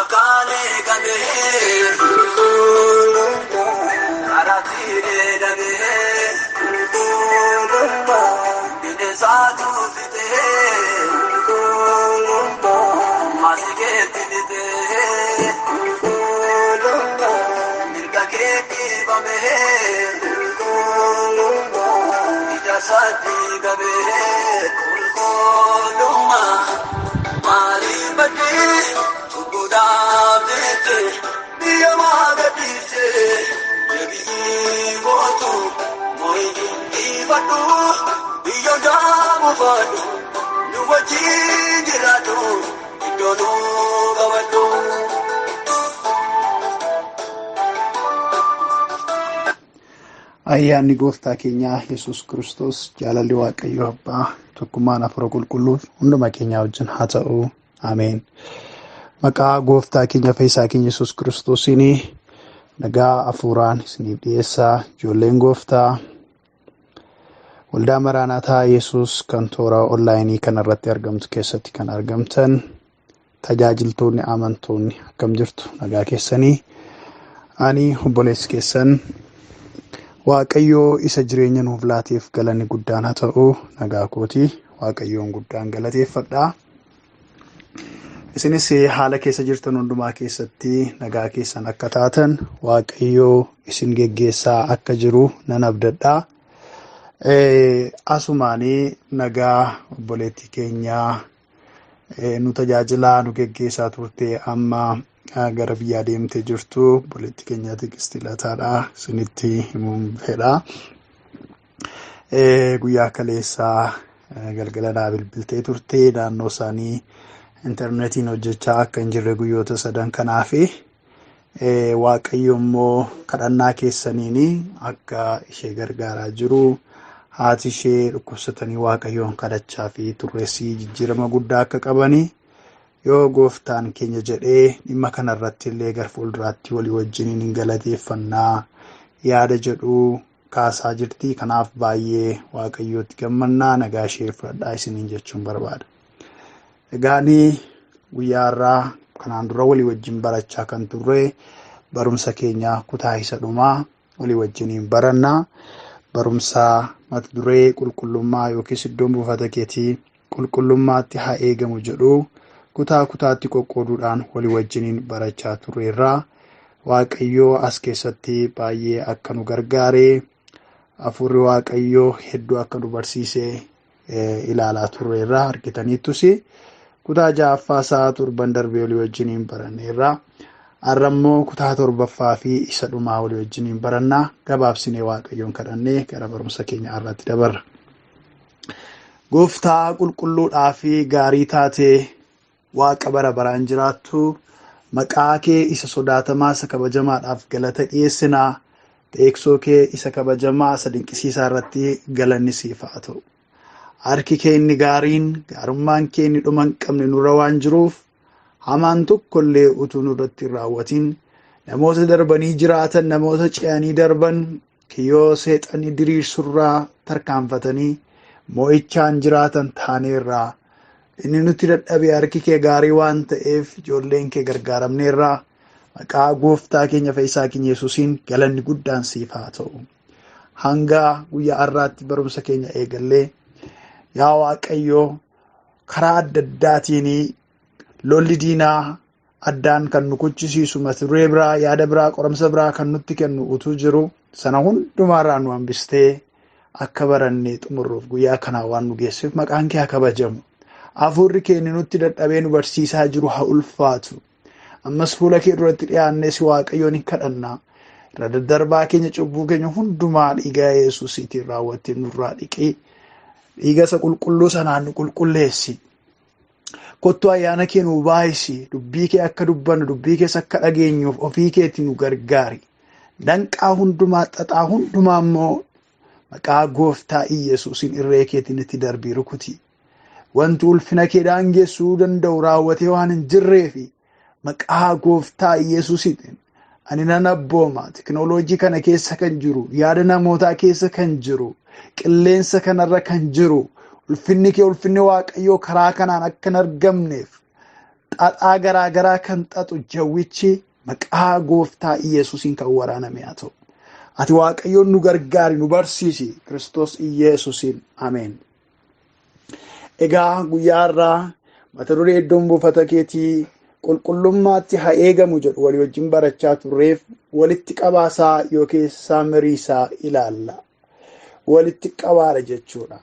Sakaan eegamee karaatti dheedamee bineensaatu fixee maasikeetti lixee mirga keetti bamee ijaarsaatti gamee qulqullummaa maaliif baddee cubbuudhaaf jettee biyya maagadiiftee deebi'ii gootu moo'ii ifadhu biyya daabuufadhu nu wajjin jiraatu iddoo nu qabadhu. Ayyaanni gooftaa keenyaa Yesuus Kiristoos jaalalli Waaqayyo Abbaa tokkummaan Hafuura Qulqulluu hunduma keenyaa wajjin haa ta'u. Ameen. Maqaa gooftaa keenya Fayyisaa keenya Yesuus Kiristoosiin nagaa hafuuraan isiniif dhiyeessaa ijoolleen gooftaa waldaa Maraanaataa Yesuus kan toora onlaayinii kanarratti argamtu keessatti kan argamtan tajaajiltoonni amantoonni akkam jirtu nagaa keessanii ani obboleessi keessan Waaqayyoo isa jireenya nuuf laateef galanni guddaan haa ta'u nagaa kooti Waaqayyoon guddaan galateeffadha. Isinis haala keessa jirtan hundumaa keessatti nagaa keessan akka taatan Waaqayyoo isin geggeessaa akka jiru nan abdadha. Asumaanii nagaa obboleettii keenyaa nu tajaajilaa nu geggeessaa turte amma gara biyyaa deemtee jirtu obboleettii keenya Tigistii Lataadha isinitti himuun fedha. Guyyaa kaleessaa galgala naa bilbiltee turte naannoo isaanii intarneetiin hojjechaa akka hin jirre guyyoota sadan kanaafi Waaqayyo immoo kadhannaa keessaniin akka ishee gargaaraa jiru haati ishee dhukkubsatanii Waaqayyoon kadhachaa fi turreessii jijjiirama guddaa akka qabanii yoo gooftaan keenya jedhee dhimma kanarratti illee gara fuulduraatti walii wajjiniin hin galateeffannaa yaada jedhu kaasaa jirti. Kanaaf baay'ee Waaqayyootti gammannaa nagaa ishee fudhadhaa isiniin jechuun barbaada. Egaanii guyyaa har'aa kanaan dura walii wajjin barachaa kan turre barumsa keenya kutaa isa dhumaa walii wajjiniin barannaa. Barumsa mata duree qulqullummaa yookiis iddoon buufata keetii qulqullummaatti haa eegamu jedhu kutaa kutaatti qoqqooduudhaan walii wajjiniin barachaa turreerra. Waaqayyoo as keessatti baay'ee akka nu gargaaree hafuurri Waaqayyoo hedduu akka nu barsiisee ilaalaa turreerra argitaniittus kutaa ja'affaa isaa torban darbee walii wajjiniin baranneerra. Har'a immoo kutaa torbaffaa fi isa dhumaa walii wajjiniin barannaa gabaabsinee Waaqayyoon kadhannee gara barumsa keenya har'aatti dabarra. Gooftaa qulqulluudhaa fi gaarii taatee Waaqa bara baraan jiraattu maqaa kee isa sodaatamaa isa kabajamaadhaaf galata dhiyeessinaa. Teessoo kee isa kabajamaa isa dinqisiisaa irratti galanni siif haa ta'u. Harki kee inni gaariin gaarummaan kee inni dhuma hin qabne nurra waan jiruuf hamaan tokkollee utuu nurratti hin raawwatin namoota darbanii jiraatan namoota ce'anii darban kiyyoo seexanni diriirsurraa tarkaanfatanii mo'ichaan jiraatan taaneerraa inni nutti dadhabe harki kee gaarii waan ta'eef ijoolleen kee gargaaramneerraa maqaa gooftaa keenya fayyisaa keenya Yesuusiin galanni guddaan siif haa ta'u. Hanga guyyaa har'aatti barumsa keenya eegallee yaa Waaqayyoo karaa adda addaatiin lolli diinaa addaan kan nu kuchisiisu mata duree biraa yaada biraa qoramsa biraa kan nutti kennu utuu jiru sana hundumaarraa nu hambistee akka barannee xumurruuf guyyaa kanaa waan nu geesseef maqaan kee haa kabajamu. Hafuurri kee inni nutti dadhabee nu barsiisaa jiru haa ulfaatu. Ammas fuula kee duratti dhiyaannee si Waaqayyoon hin kadhanna. Irra daddarbaa keenya cubbuu keenya hundumaa dhiiga Yesuusiitiin raawwattee nurraa dhiqi. Dhiiga isa qulqulluu sanaan nu qulqulleessi. Kottu ayyaana kee nu baay'isi. Dubbii kee akka dubbannu, dubbii kees akka dhageenyuuf ofii keetti nu gargaari. Danqaa hundumaa, xaxaa hundumaa immoo maqaa gooftaa Iyyasuusiin irree keetiin itti darbii rukuti. Wanti ulfina kee daangessuu danda'u raawwatee waan hin jirreefi maqaa gooftaa Iyyasuusiitiin ani nan abbooma. Teknooloojii kana keessa kan jiru, yaada namootaa keessa kan jiru, qilleensa kanarra kan jiru, ulfinni kee ulfinni Waaqayyoo karaa kanaan akka hin argamneef Xaxaa garaa garaa kan xaxu jawwichi maqaa gooftaa Iyesuusiin kan waraaname haa ta'u. Ati Waaqayyoon nu gargaari, nu barsiisi, Kiristoos Iyesuusiin. Ameen. Egaa guyyaa irraa mata duree iddoon buufata keetii qulqullummaatti haa eegamu jedhu walii wajjin barachaa turreef walitti qabaasaa yookiin saamiriisaa ilaalla. Walitti qabaadha jechuudha.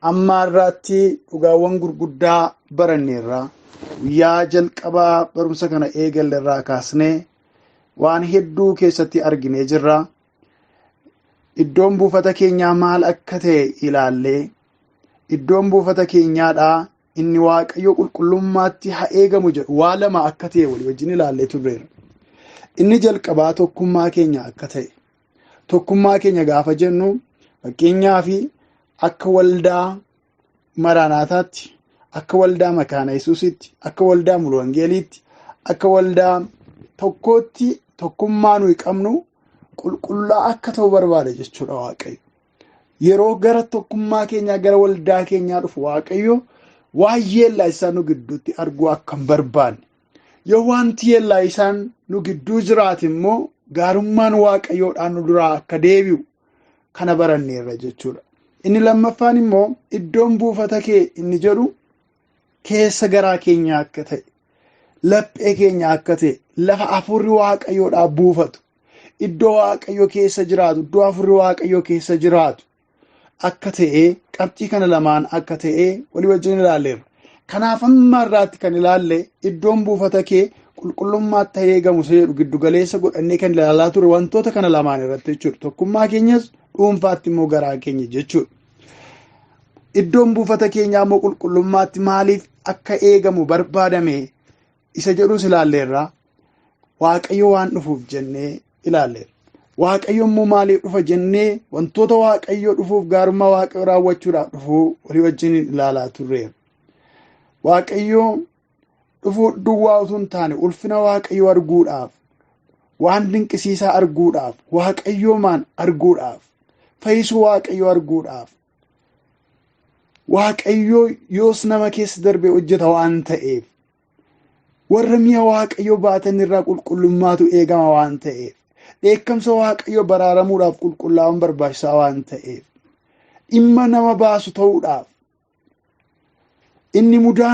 Amma irraatti dhugaawwan gurguddaa baranneerra. Guyyaa jalqabaa barumsa kana eegalle irraa kaasnee waan hedduu keessatti arginee jirra. Iddoon buufata keenyaa maal akka ta'e ilaallee, iddoon buufata keenyaadhaa inni Waaqayyo qulqullummaatti haa eegamu jedhu waa lama akka ta'e walii wajjin ilaallee turreerra. Inni jalqabaa tokkummaa keenya akka ta'e. Tokkummaa keenya gaafa jennu fakkeenyaa fi akka waldaa Maraanaataatti, akka waldaa Makaana Yesuusitti, akka waldaa Mulwangeeliitti, akka waldaa tokkootti tokkummaa nuyi qabnu qulqullaa akka ta'u barbaada jechuudha Waaqayyo. Yeroo gara tokkummaa keenyaa, gara waldaa keenyaa dhufu Waaqayyo waan yeellaa isaan nu gidduutti arguu akka hin barbaanne. Yoo wanti yeellaa isaan nu gidduu jiraate immoo gaarummaan Waaqayyoodhaan nu duraa akka deebi'u kana baranneerra jechuudha. Inni lammaffaan immoo iddoon buufata kee inni jedhu keessa garaa keenyaa akka ta'e, laphee keenya akka ta'e, lafa hafuurri Waaqayyoodhaa buufatu, iddoo Waaqayyo keessa jiraatu, iddoo hafuurri Waaqayyoo keessa jiraatu akka ta'e, qabxii kana lamaan akka ta'e walii wajjin ilaalleerra. Kanaaf amma irraatti kan ilaalle iddoon buufata kee qulqullummaatti haa eegamu isa jedhu giddugaleessa godhannee kan ilaalaa turre wantoota kana lamaan irratti jechuudha. Tokkummaa keenyas dhuunfaatti immoo garaa keenya jechuudha. Iddoon buufata keenyaa immoo qulqullummaatti maaliif akka eegamu barbaadame isa jedhus ilaalleerra. Waaqayyo waan dhufuuf jennee ilaalleerra. Waaqayyo immoo maaliif dhufa jennee wantoota Waaqayyo dhufuuf gaarummaa Waaqayyo raawwachuudhaaf dhufuu walii wajjin ilaalaa turreerra. Waaqayyo dhufuu duwwaa utuu hin taane ulfina Waaqayyo arguudhaaf, waan dinqisiisaa arguudhaaf, Waaqayyoomaan arguudhaaf, fayyisuu Waaqayyo arguudhaaf, Waaqayyo yoos nama keessa darbee hojjeta waan ta'eef, warra mi'a Waaqayyo baatan irraa qulqullummaatu eegama waan ta'eef, dheekkamsa Waaqayyo baraaramuudhaaf qulqullaa'uun barbaachisaa waan ta'eef, dhimma nama baasu ta'uudhaaf, inni mudaa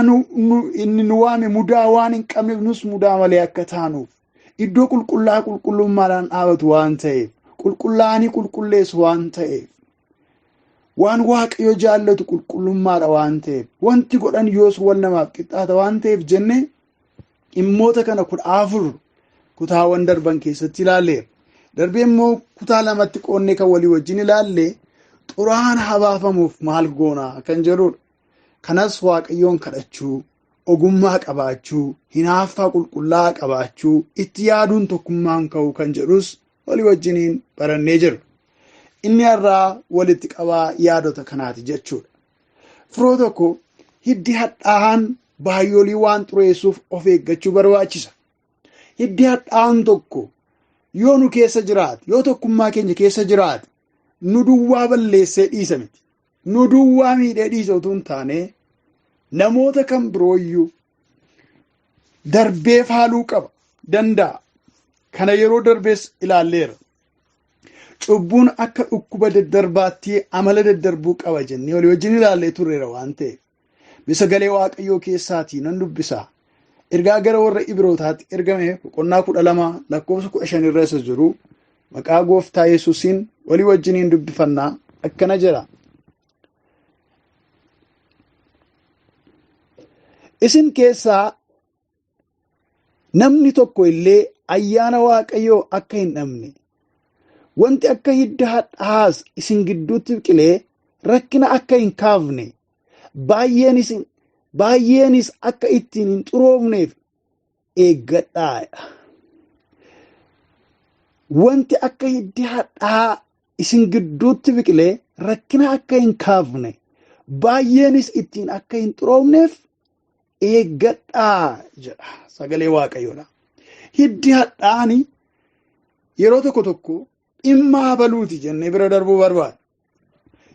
inni nu waame mudaa waan hin qabneef nus mudaa malee akka taanuuf, iddoo qulqullaa qulqullummaadhaan dhaabatu waan ta'eef, qulqullaa'anii qulqulleessu waan ta'eef, waan Waaqayyo jaallatu qulqullummaadha waan ta'eef, wanti godhan yoos wal namaaf qixxaata waan ta'eef jennee dhimmoota kana 14 kutaawwan darban keessatti ilaalleerra. Darbee immoo kutaa lamatti qoonnee kan walii wajjin ilaalle xuraan habaafamuuf maal goonaa kan jedhudha. Kanas Waaqayyoon kadhachuu, ogummaa qabaachuu, hinaaffaa qulqullaa'aa qabaachuu, itti yaaduun tokkummaan ka'uu kan jedhus walii wajjiniin barannee jirra. Inni har'aa walitti qabaa yaadota kanaati jechuudha. Firoo tokko hiddi hadhaa'aan baay'oolii waan xureessuuf of eeggachuu barbaachisa. Hiddi hadhaa'aan tokko yoo nu keessa jiraate, yoo tokkummaa keenya keessa jiraate, nu duwwaa balleessee dhiisa miti. Nu duwwaa miidhee dhiisa utuu hin taane namoota kan birooyyuu darbee faaluu qaba danda'a. Kana yeroo darbees ilaalleera. Cubbuun akka dhukkuba daddarbaatti amala daddarbuu qaba jennee walii wajjin ilaallee turreera waan ta'eef. Sagalee Waaqayyoo keessaatii nan dubbisa. Ergaa gara warra Ibrootaatti ergame boqonnaa 12 lakkoofsa 15 irra isa jiru maqaa gooftaa Yesuusiin walii wajjiniin dubbifannaa akkana jedha. Isin keessaa namni tokko illee ayyaana Waaqayyoo akka hin dhabne, wanti akka hidda hadhaa'aas isin gidduutti biqilee rakkina akka hin kaafne, baay'eenis akka ittiin hin xuroofneef eeggadhaa. Wanti akka hiddi hadhaa'aa isin gidduutti biqilee rakkina akka hin kaafne, baay'eenis ittiin akka hin xuroofneef eeggadhaa jedha sagalee Waaqayyoodha. Hiddi hadhaa'aan yeroo tokko tokko dhimma habaluuti jennee bira darbuu barbaada.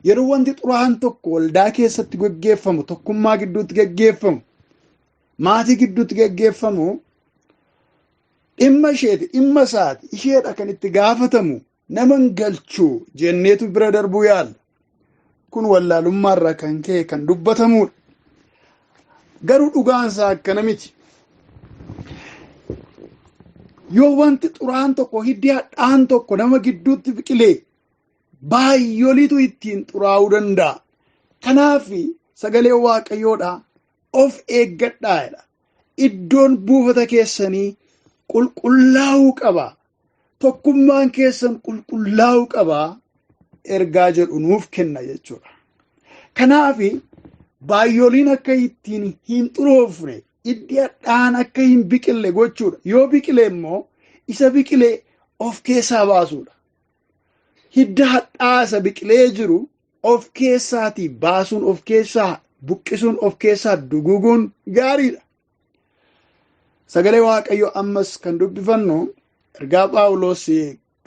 Yeroo wanti xuraa'aan tokko waldaa keessatti gaggeeffamu, tokkummaa gidduutti gaggeeffamu, maatii gidduutti geggeeffamu dhimma isheeti, dhimma isaati, isheedha kan itti gaafatamu, nama hin galchuu jenneetu bira darbuu yaalla. Kun wallaalummaarraa kan ka'e kan dubbatamudha. Garuu dhugaan isaa akkana miti. Yoo wanti xuraa'aan tokko, hiddi hadhaa'aan tokko nama gidduutti biqilee, baay'oliitu ittiin xuraa'uu danda'a. Kanaaf sagalee Waaqayyoodha, of eeggadhaa jedha. Iddoon buufata keessanii qulqullaa'uu qaba. Tokkummaan keessan qulqullaa'uu qaba ergaa jedhu nuuf kenna jechuudha. Kanaaf baay'oliin akka ittiin hin xuroofne, hiddi hadhaa'aan akka hin biqille gochuudha. Yoo biqile immoo isa biqilee of keessaa baasuudha. Hidda hadhaa isa biqilee jiru of keessaatii baasuun, of keessaa buqqisuun, of keessaa duguguun gaariidha. Sagalee Waaqayyoo ammas kan dubbifannu ergaa Phaawulos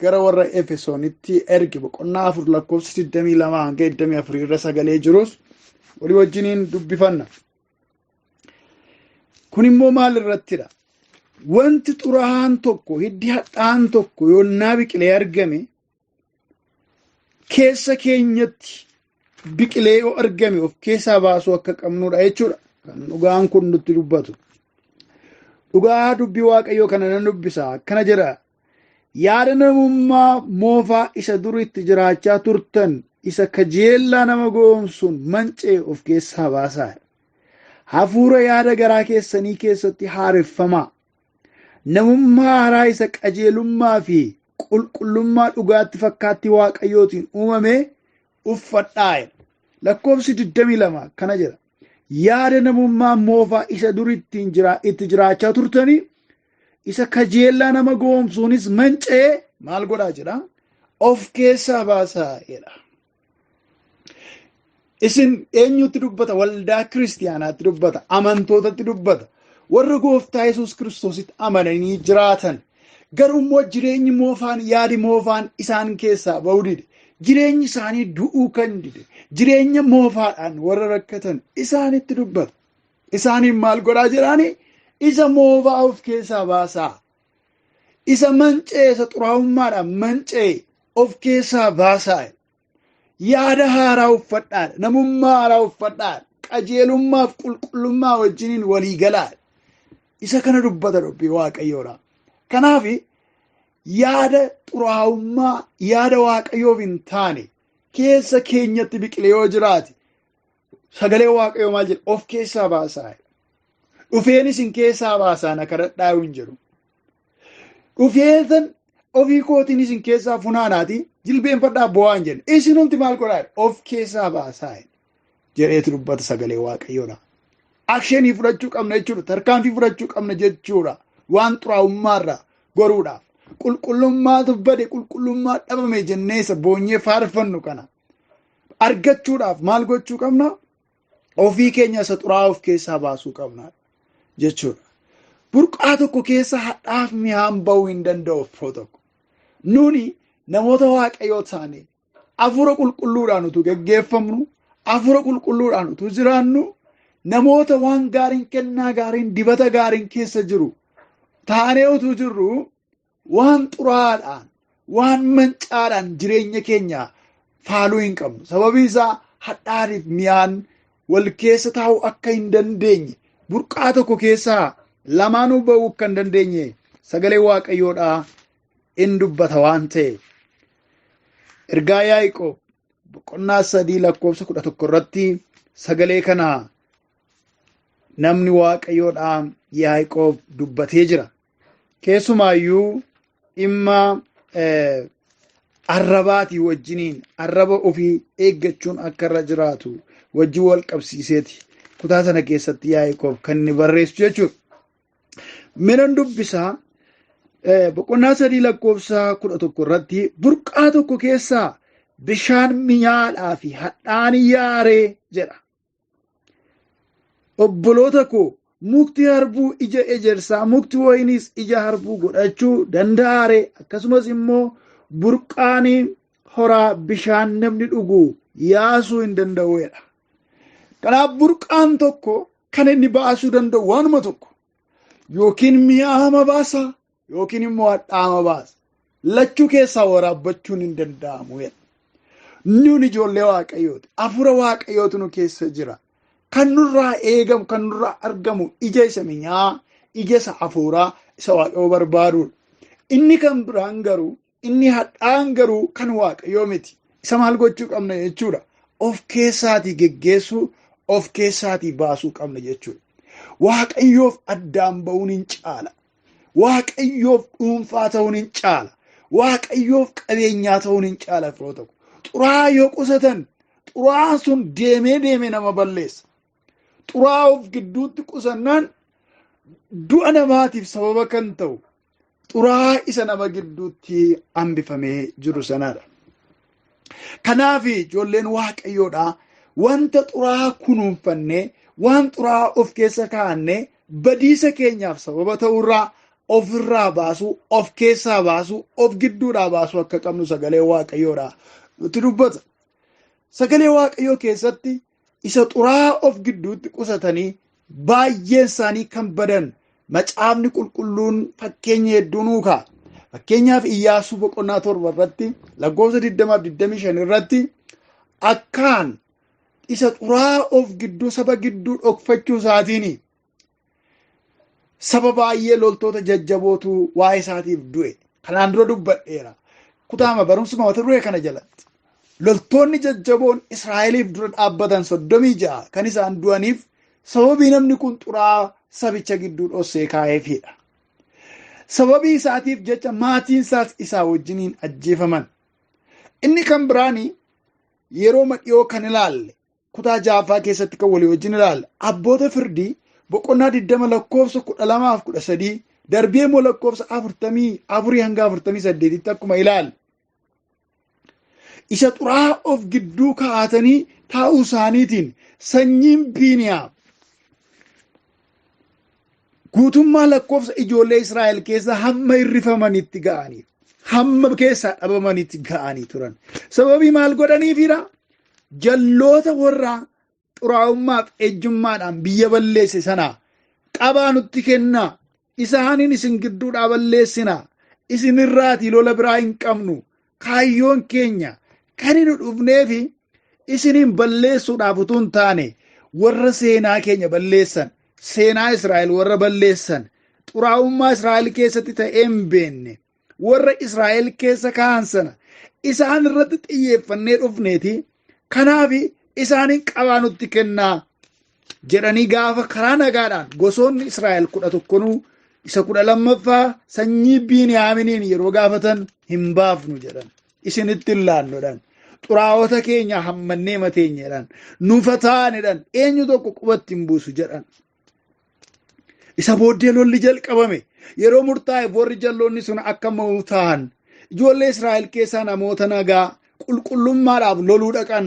gara warra Efesoonitti erge boqonnaa 4 lakkoofsa 22 hanga 24 irra sagalee jirus walii wajjiniin dubbifanna. Kun immoo maal irrattidha? Wanti xuraa'aan tokko, hiddi hadhaa'aan tokko yoonnaa biqilee argame, keessa keenyatti biqilee yoo argame, of keessaa baasuu akka qabnudha jechuudha. Kan dhugaan kun nutti dubbatu. Dhugaa dubbii Waaqayyoo kana nan dubbisa. Akkana jedha. Yaada namummaa moofaa isa dur itti jiraachaa turtan, isa kajeellaa nama gowwoomsuun manca'e of keessaa baasaa. Hafuura yaada garaa keessanii keessatti haareffamaa. Namummaa haaraa isa qajeelummaa fi qulqullummaa dhugaatti fakkaattii Waaqayyootiin uumame uffadhaa. Lakkoofsi 22 kana jedha. Yaada namummaa moofaa isa dur ittiin itti jiraachaa turtanii, isa kajeellaa nama gowwoomsuunis manca'ee maal godhaa jedha? Of keessaa baasaa jedha. Isin eenyutti dubbata? Waldaa kiristiyaanaatti dubbata. Amantootatti dubbata. Warra Gooftaa Yesuus Kiristoositti amananii jiraatan. Garuu immoo jireenyi moofaan, yaadi moofaan isaan keessaa ba'uu dide. Jireenyi isaanii du'uu kan dide. Jireenya moofaadhaan warra rakkatan isaanitti dubbata. Isaaniin maal godhaa jedhaani? Isa moofaa of keessaa baasaa. Isa manca'e, isa xuraa'ummaadhaan manca'e of keessaa baasaa. Yaada haaraa uffadhaa. Namummaa haaraa uffadhaa. Qajeelummaaf qulqullummaa wajjiniin walii galaa. Isa kana dubbata dubbii Waaqayyoodha. Kanaaf yaada xuraa'ummaa, yaada Waaqayyoof hin taane keessa keenyatti biqile yoo jiraate, sagalee Waaqayyoo maal jedha? Of keessaa baasaa. Dhufeen isin keessaa baasaa na kadhadhaa hin jedhu. Dhufeetan ofii kootiin isin keessaa funaanaati jilbeenfadhaa bu'aa hin jenne. Isinumti maal godhaa? Of keessaa baasaa jedheetu dubbata sagalee Waaqayyoodha. Action fudhachuu qabna jechuudha. Tarkaanfii fudhachuu qabna jechuudha. Waan xuraa'ummaarraa goruudhaaf. Qulqullummaatu bade, qulqullummaa dhabame jennee isa boonyee faarfannu kana argachuudhaaf maal gochuu qabna? Ofii keenya isa xuraa'aa of keessaa baasuu qabna jechuudha. Burqaa tokko keessa hadhaaf mi'aan ba'uu hin danda'u firoo tokko. Nuni namoota Waaqayyoo taane, hafuura qulqulluudhaan utuu geggeeffamnu, hafuura qulqulluudhaan utuu jiraannu, namoota waan gaariin, kennaa gaariin, dibata gaariin keessa jiru taanee utuu jirru, waan xuraadhaan, waan mancaadhaan jireenya keenya faaluu hin qabnu. Sababii isaa hadhaaniif mi'aan wal keessa taa'uu akka hin dandeenye, burqaa tokko keessaa lamaanuu ba'uu akka hin dandeenye sagalee Waaqayyoodhaa in dubbata waan ta'eef. Ergaa Yaaqoob boqonnaa 3 lakkoofsa 11 irratti sagalee kana namni Waaqayyoodhaa Yaaqoob dubbatee jira. Keessumaayyuu dhimma arrabaatii wajjiniin, arraba ofii eeggachuun akka irra jiraatu wajjin wal qabsiiseeti kutaa sana keessatti Yaaqoob kan inni barreessu jechuudha. Minan dubbisaa, boqonnaa 3 lakkoofsa 11 irratti, burqaa tokko keessaa bishaan mi'aadhaa fi hadhaan yaaree jedha. Obboloota koo, mukti harbuu ija ejersaa, mukti wayiniis ija harbuu godhachuu danda'aare? Akkasumas immoo burqaan horaa bishaan namni dhugu yaasuu hin danda'uudha. Kanaaf burqaan tokko Kan inni baasuu danda'u waanuma tokko. Yookiin mi'aama baasa yookiin immoo hadhaama baasa. Lachuu keessaa waraabbachuun hin danda'amu. Nuun ijoollee Waaqayyooti. Hafuura Waaqayyootu nu keessa jira. Kan nurraa eegamu, kan nurraa argamu ija isa mi'aa, ija isa hafuuraa isa Waaqayyoo barbaadudha. Inni kan biraan garuu, inni hadhaan garuu kan Waaqayyoo miti. Isa maal gochuu qabna jechuudha. Of keessaatii geggeessuu, of keessaatii baasuu qabna jechuudha. Waaqayyoof addaan ba'uun hin caala. Waaqayyoof dhuunfaa ta'uun hin caala. Waaqayyoof qabeenyaa ta'uun hin caala firoota ko. Xuraa yoo qusatan xuraan sun deemee deemee nama balleessa. Xuraa of gidduutti qusannaan du'a namaatiif sababa kan ta'u xuraa isa nama gidduutti hambifamee jiru sanadha. Kanaaf ijoolleen Waaqayyoodhaa wanta xuraa kunuunfannee waan xuraa of keessa kaa'annee badiisa keenyaaf sababa ta'urraa ofirraa baasuu, of keessaa baasuu, of gidduudhaa baasuu akka qabnu sagalee Waaqayyoodhaa nutti dubbata. Sagalee Waaqayyoo keessatti isa xuraa of gidduutti qusatanii baay'een isaanii kan badan macaafni qulqulluun fakkeenya hedduu nuu kaa'a. Fakkeenyaaf Iyyaasuu boqonnaa 7 irratti lakkoofsa 20-25 irratti akkaan isa xuraa of gidduu saba gidduu dhokfachuu isaatiin saba baay'ee loltoota jajjabootu waa'ee isaatiif du'e. Kanaan dura dubbadheera. Kutaama barumsuma mata duree kana jalatti. Loltoonni jajjaboon Israa'eliif dura dhaabbatan 36 kan isaan du'aniif sababii namni kun xuraa sabicha gidduu dhossee kaa'eefidha. Sababii isaatiif jecha maatiin isaas isaa wajjiniin ajjeefaman. Inni kan biraani yeroo dhiyoo kan ilaalle kutaa 6ffaa keessatti kan walii wajjin ilaalle abboota firdii boqonnaa 20 lakkoofsa 12-13 darbee immoo lakkoofsa 44 hanga 48 akkuma ilaalle. Isa xuraa of gidduu kaa'atanii taa'uu isaaniitiin sanyiin Biiniyaam guutummaa lakkoofsa ijoollee Israa'el keessa hamma hirrifamanitti ga'anii, hamma keessaa dhabamanitti ga'anii turan. Sababii maal godhaniifidha? Jalloota warra xuraa'ummaaf ejjummaadhaan biyya balleesse sanaa qabaa nutti kennaa, isaaniin isin gidduudhaa balleessinaa, isinirraatii lola biraa hin qabnu, kaayyoon keenya kan nu dhufneefi isiniin balleessuudhaaf utuu hin taane warra seenaa keenya balleessan, seenaa Israa'el warra balleessan, xuraa'ummaa Israa'el keessatti ta'ee hin beekne, warra Israa'el keessa kaa'an sana isaan irratti xiyyeeffannee dhufneeti. Kanaaf isaaniin qabaa nutti kennaa jedhanii gaafa karaa nagaadhaan gosoonni Israa'el 11 isa 12ffaa sanyii Biiniyaaminiin yeroo gaafatan hin baafnu jedhan. Isinitti hin laannu jedhan. Xuraa'ota keenya hammannee mateenya jedhan. Nufa ta'an jedhan. Eenyu tokko qubatti hin buusu jedhan. Isa booddee lolli jalqabame. Yeroo murtaa'e warri jalloonni sun akka mo'u ta'an. Ijoollee Israa'el keessaa namoota nagaa qulqullummaadhaaf loluu dhaqan.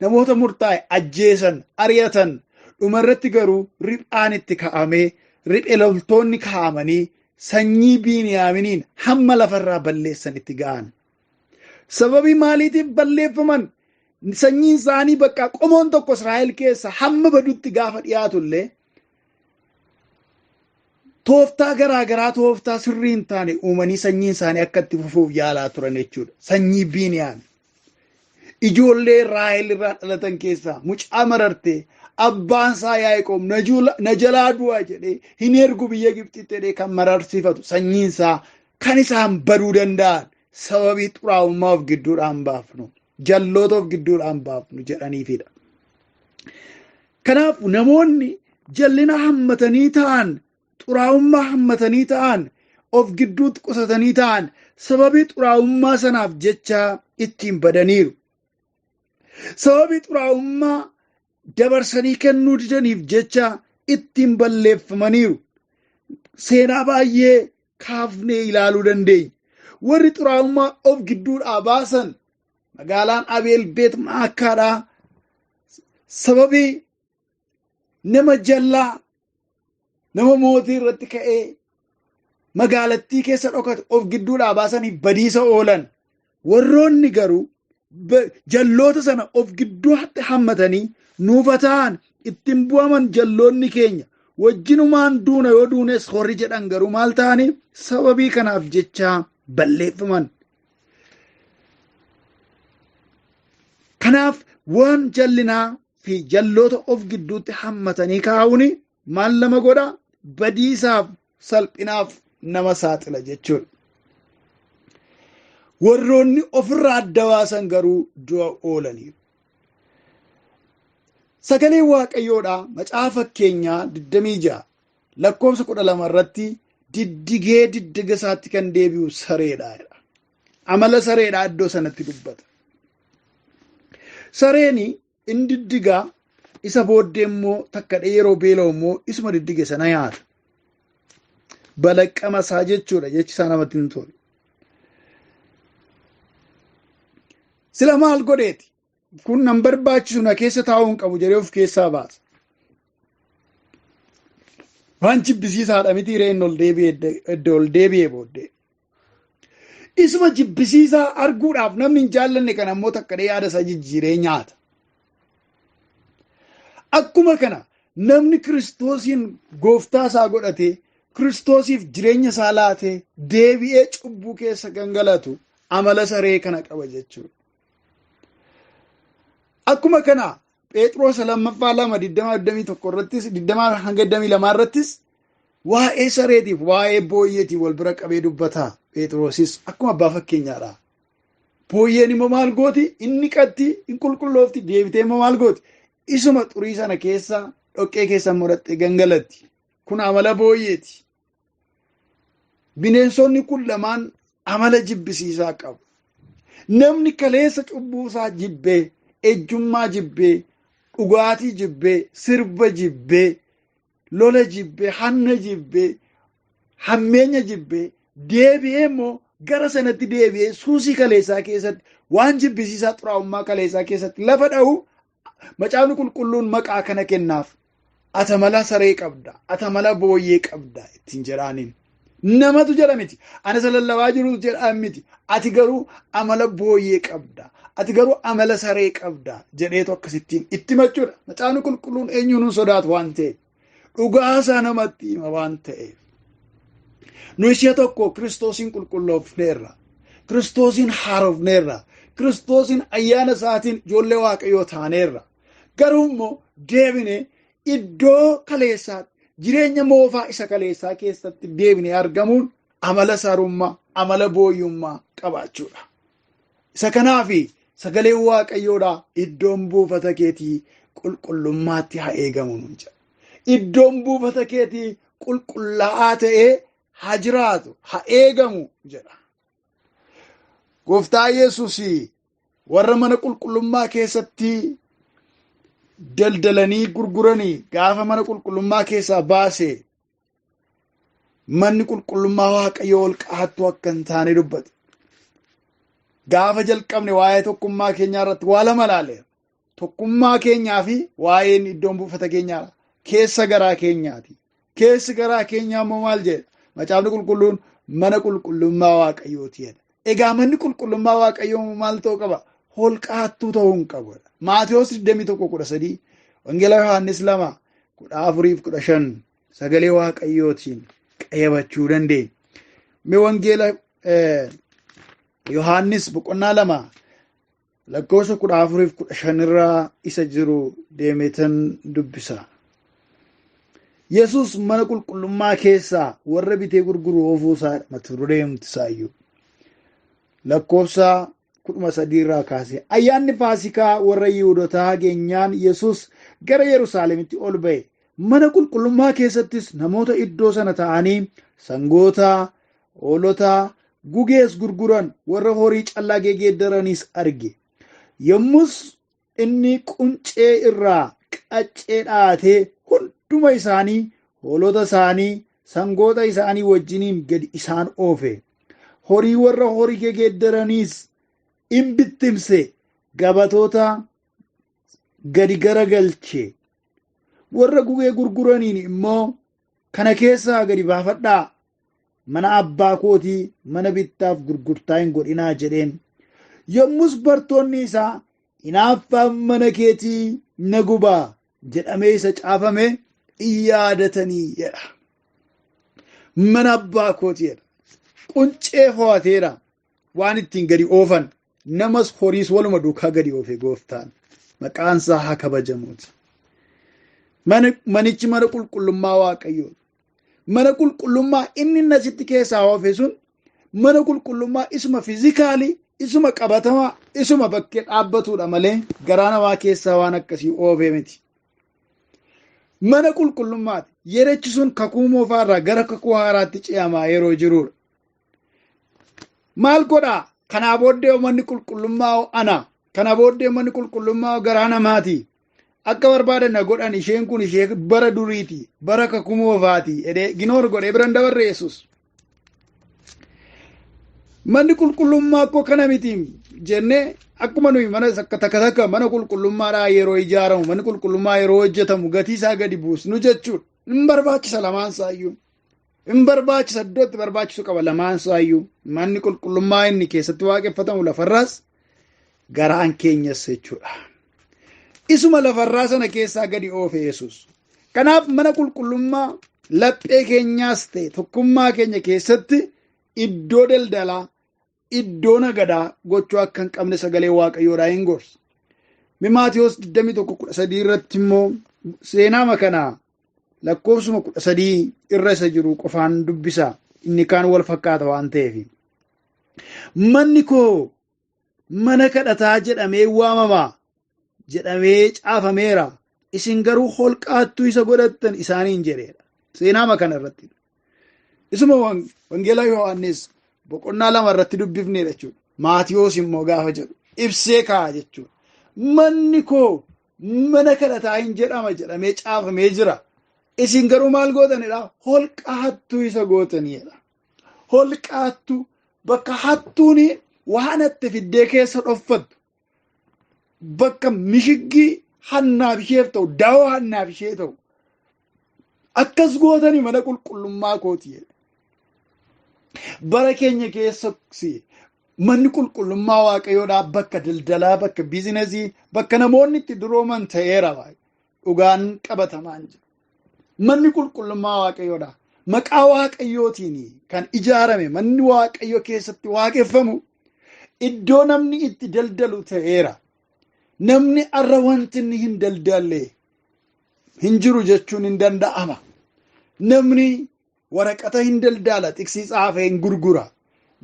Namoota murtaa'e ajjeesan, ari'atan. Dhumarratti garuu riphaan itti kaa'amee, riphee loltoonni kaa'amanii sanyii Biiniyaaminiin hamma lafarraa balleessan itti ga'an. Sababii maaliitiif balleeffaman? Sanyiin isaanii bakka qomoon tokko Israa'el keessa hamma badutti gaafa dhiyaatu illee tooftaa garaa garaa tooftaa sirrii hin taane uumanii sanyiin isaanii akka itti fufuuf yaalaa turan jechuudha. Sanyii Biiniyaam. Ijoollee Raahel irraa dhalatan keessaa mucaa marartee abbaan isaa Yaaqoob na jalaa du'a jedhee hin ergu biyya Gibxitti jedhee kan mararsiifatu sanyiin isaa kan isaan baduu danda'an sababii xuraa'ummaa of gidduudhaan baafnu, jalloota of gidduudhaan baafnu jedhaniifidha. Kanaaf namoonni jallina hammatanii ta'an, xuraa'ummaa hammatanii ta'an, of gidduutti qusatanii ta'an sababii xuraa'ummaa sanaaf jecha ittiin badaniiru. Sababii xuraa'ummaa dabarsanii kennuu didaniif jecha ittiin balleeffamaniiru. Seenaa baay'ee kaafnee ilaaluu dandeenya. Warri xuraa'ummaa of gidduudhaa baasan magaalaan Abeel Beet Maakaadhaa sababii nama jallaa nama mootii irratti ka'ee magaalattii keessa dhokate of gidduudhaa baasanii badiisa oolan. Warroonni garuu jalloota sana of gidduutti hammatanii nuufa ta'an Ittiin bu'aman jalloonni keenya wajjinumaan duuna yoo duunes horri jedhan garuu maal ta'anii sababii kanaaf jecha balleeffaman. Kanaaf waan jallinaa fi jalloota of gidduutti hammatanii kaa'uun maal nama godha? Badiisaaf salphinaaf nama saaxila jechuudha. Warroonni ofirraa adda baasan garuu du'a oolaniiru. Sagalee Waaqayyoodhaa macaafa fakkeenyaa 26 lakkoofsa 12 irratti diddigee diddiga isaatti kan deebi'u sareedha. Amala sareedhaa iddoo sanatti dubbata. Sareen inni diddigaa isa booddee immoo takka yeroo beela'u immoo isuma diddige sana nyaata. Balaqqama isaa jechuudha, jechi isaa namatti hin tolu. Sila maal godheeti? Kun nan barbaachisu na keessa taa'uu hin qabu jedhee of keessaa baasa. Waan jibbisiisaadha miti reen ol deebi'ee iddoo ol deebi'ee booddee. Isuma jibbisiisaa arguudhaaf namni hin jaallanne kana immoo takka yaada isaa jijjiiree nyaata. Akkuma kana namni Kiristoosiin gooftaa isaa godhatee Kiristoosiif jireenya isaa laatee deebi'ee cubbuu keessa gangalatu amala saree kana qaba jechuudha. Akkuma kana Phexros lammaffaa 2:20-21 irrattis 20-22 irrattis waa'ee sareetiif waa'ee booyyeetiif wal bira qabee dubbata. Phexrosis akkuma abbaa fakkeenyaadha. Booyyeen immoo maal gooti? Inni qatti, hin qulqulloofti, deebitee immoo maal gooti? Isuma xurii sana keessa dhoqqee keessa murattee gangalatti. Kun amala booyyeeti. Bineensonni kun lamaan amala jibbisiisaa qabu. Namni kaleessa cubbuu isaa jibbee, ejjummaa jibbee, dhugaatii jibbee, sirba jibbee, lola jibbee, hanna jibbee, hammeenya jibbee, deebi'ee immoo gara sanatti deebi'ee suusii kaleessaa keessatti waan jibbisiisaa xuraa'ummaa kaleessaa keessatti lafa dha'u macaafni qulqulluun maqaa kana kennaaf. Ati amala saree qabda, ati amala booyyee qabda ittiin jedhaaniin. Namatu jedha miti, ani isa lallabaa jirutu jedhaan miti. Ati garuu amala booyyee qabda, ati garuu amala saree qabda jedheetu akkasittiin itti himachuudha. Macaafni qulqulluun eenyuun hin sodaatu waan ta'eef, dhugaasaa namatti hima waan ta'eef. Nu ishee tokko Kiristoosiin qulqulloofneerra, Kiristoosiin haarofneerra, Kiristoosiin ayyaana isaatiin ijoollee Waaqayyoo taaneerra. Garuu immoo deebinee iddoo kaleessaatti jireenya moofaa isa kaleessaa keessatti deebinee argamuun amala sarummaa, amala booyyummaa qabaachuudha. Isa kanaafi sagaleen Waaqayyoodhaa iddoon buufata keetii qulqullummaatti haa eegamu nuun jedha. Iddoon buufata keetii qulqullaa'aa ta'ee haa jiraatu, haa eegamu jedha. Gooftaa Yesuus warra mana qulqullummaa keessatti daldalanii gurguranii gaafa mana qulqullummaa keessaa baase manni qulqullummaa Waaqayyoo ol qahattuu akka hin taane dubbate. Gaafa jalqabne waa'ee tokkummaa keenyaa irratti waa lama ilaaleera. Tokkummaa keenyaa fi waa'een iddoon buufata keenyaa keessa garaa keenyaati. Keessi garaa keenyaa immoo maal jedha? Macaafni qulqulluun mana qulqullummaa Waaqayyooti jedha. Egaa manni qulqullummaa Waaqayyoo maal ta'uu qaba? Holqaattuu ta'uu hin qabu. Maatewos 21:13, Wangeela Yohaannis 2:14-15 sagalee Waaqayyootiin qayyabachuu dandeenya. Mee Wangeela Yohaannis boqonnaa 2 lakkoofsa 14-15 irraa isa jiru deemeetan dubbisa. Yesuus mana qulqullummaa keessaa warra bitee gurguru oofuu isaa mata dureen isaayyuu. Lakkoofsa 13 irraa kaasee ayyaanni Faasikaa warra Yihuudotaa geenyaan Yesuus gara Yerusaalemitti ol ba'e. Mana qulqullummaa keessattis namoota iddoo sana ta'anii sangoota, hoolota, gugees gurguran warra horii callaa gegeeddaranis arge. Yommus inni quncee irraa qaccee dhaatee hunduma isaanii hoolota isaanii sangoota isaanii wajjiniin gadi isaan oofe. Horii warra horii gegeeddaraniis in bittimse, gabatoota gadi garagalche. Warra gugee gurguraniin immoo kana keessaa gadi baafadhaa, mana abbaa kootii mana bittaaf gurgurtaa hin godhinaa jedheen. Yommus bartoonni isaa hinaaffaan mana keetii na gubaa jedhamee isa caafame in yaadatanii jedha. Mana abbaa kooti jedha. Quncee fo'ateera waan ittiin gadi oofan namas horiis waluma duukaa gadi oofe gooftaan. Maqaan isaa haa kabajamuuti. Manichi mana qulqullummaa Waaqayyoo. Mana qulqullummaa inni nasitti keessaa oofe sun mana qulqullummaa isuma fiizikaalii, isuma qabatamaa, isuma bakkee dhaabbatudha malee garaa namaa keessaa waan akkasii oofee miti. Mana qulqullummaati. Yerechi sun kakuu moofaarraa gara kakuu haaraatti ce'amaa yeroo jirudha. Maal godhaa? Kanaa booddee manni qulqullummaa ana. Kana booddee manni qulqullummaa garaa namaati. Akka barbaadan na godhan isheen kun ishee bara duriiti. Bara kakuu moofaati. Jedhee ginoor godhee biran dabarre Yesuus. Manni qulqullummaa akkoo kana miti jennee akkuma nuyi mana takka takka mana qulqullummaadhaa yeroo ijaaramu manni qulqullummaa yeroo hojjetamu gatii isaa gadi buusnu jechuudha. Hin barbaachisa lamaan isaayyuu. Hin barbaachisa iddoo itti barbaachisu qaba lamaan isaayyuu. Manni qulqullummaa inni keessatti waaqeffatamu lafarraas garaan keenyas jechuudha. Isuma lafarraa sana keessaa gadi oofe Yesuus. Kanaaf mana qulqullummaa laphee keenyaas ta'e tokkummaa keenya keessatti iddoo daldalaa, iddoo nagadaa gochuu akka hin qabne sagalee Waaqayyoodhaa hin gorsa. Maatiyoos 21:13 irratti immoo seenaa makanaa lakkoofsuma 13 irra isa jiru qofaan dubbisa. Inni kaan wal fakkaata waan ta'eef. Manni koo mana kadhataa jedhamee waamama jedhamee caafameera. Isin garuu holqaattuu isa godhattan isaaniin jedheera. Seenaa makana irratti. Isuma Wangeelaa Yohaannis boqonnaa 2 irratti dubbifneedha jechuudha. Maatiyoos immoo gaafa jedhu ibsee kaa'a jechuudha. Manni koo mana kadhataa hin jedhama jedhamee caafamee jira. Isin garuu maal gootanidha? Holqa hattuu isa gootanidha. Holqa hattuu bakka hattuun waan hatte fiddee keessa dhoffattu. Bakka mishiggii hannaaf isheef ta'u, daawoo hannaaf ishee ta'u. Akkas gootanii mana qulqullummaa kooti jedhe. Bara keenya keessatti manni qulqullummaa Waaqayyoodhaa bakka daldalaa, bakka biizinasii, bakka namoonni itti durooman ta'eera. Dhugaan qabatamaan jira. Manni qulqullummaa Waaqayyoodhaa maqaa Waaqayyootiin kan ijaarame manni Waaqayyo keessatti waaqeffamu iddoo namni itti daldalu ta'eera. Namni arra wanti inni hin daldalle hin jiru jechuun hin danda'ama. Namni waraqata hin daldaala, xiqsii tsaafee hin gurgura.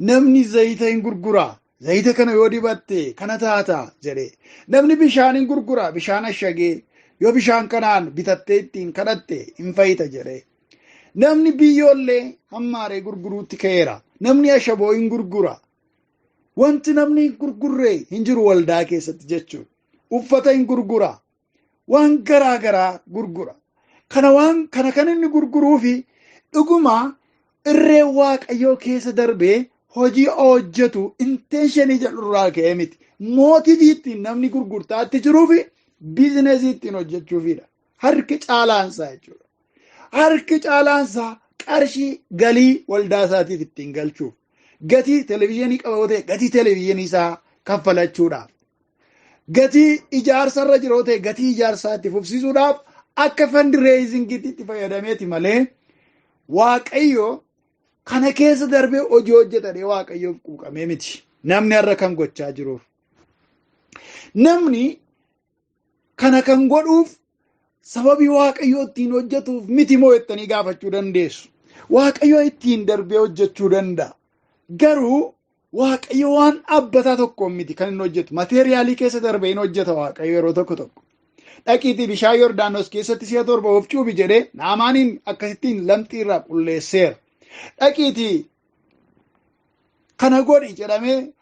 Namni zayita hin gurgura. Zayita kana yoo dibatte kana taata jedhee. Namni bishaan hin gurgura, bishaan ashagee yoo bishaan kanaan bitattee ittiin kadhatte hin fayyita jedhee. Namni biyyoollee hammaaree gurguruutti ka'eera. Namni ashaboo hin gurgura. Wanti namni hin gurgurre hin jiru waldaa keessatti jechuudha. Uffata hin gurgura. Waan garaa garaa gurgura. Kana waan kana kan inni gurguruu fi dhuguma irree Waaqayyoo keessa darbee hojii hojjetu intenshinii jedhurraa ka'ee miti. Mootivii ittiin namni gurgurtaatti jiruu fi biizinesii ittiin hojjechuufidha. Harki caalaansaa jechuudha. Harki caalaansaa qarshii galii waldaa isaatiif ittiin galchuuf. Gatii televezyiinii qaba yoo ta'e gatii televezyiinii isaa kaffalachuudhaaf. Gatii ijaarsarra jiru yoo ta'e gatii ijaarsaa itti fufsiisuudhaaf akka fundraisingiitti itti fayyadameeti malee Waaqayyo kana keessa darbee hojii hojjetadhee Waaqayyoof quuqamee miti. Namni har'a kan gochaa jiruuf. Namni kana kan godhuuf sababii Waaqayyo ittiin hojjetuuf miti moo jettanii gaafachuu dandeessu. Waaqayyo ittiin darbee hojjechuu danda'a. Garuu Waaqayyo waan dhaabbataa tokkoon miti kan inni hojjetu. Mateeriyaalii keessa darbee hin hojjeta Waaqayyo yeroo tokko tokko. Dhaqiitii bishaan Yordaanos keessatti si'a 7 of cuubi jedhee Naamaaniin akkasittiin lamxii irraa qulleesseera. Dhaqiitii kana godhi jedhamee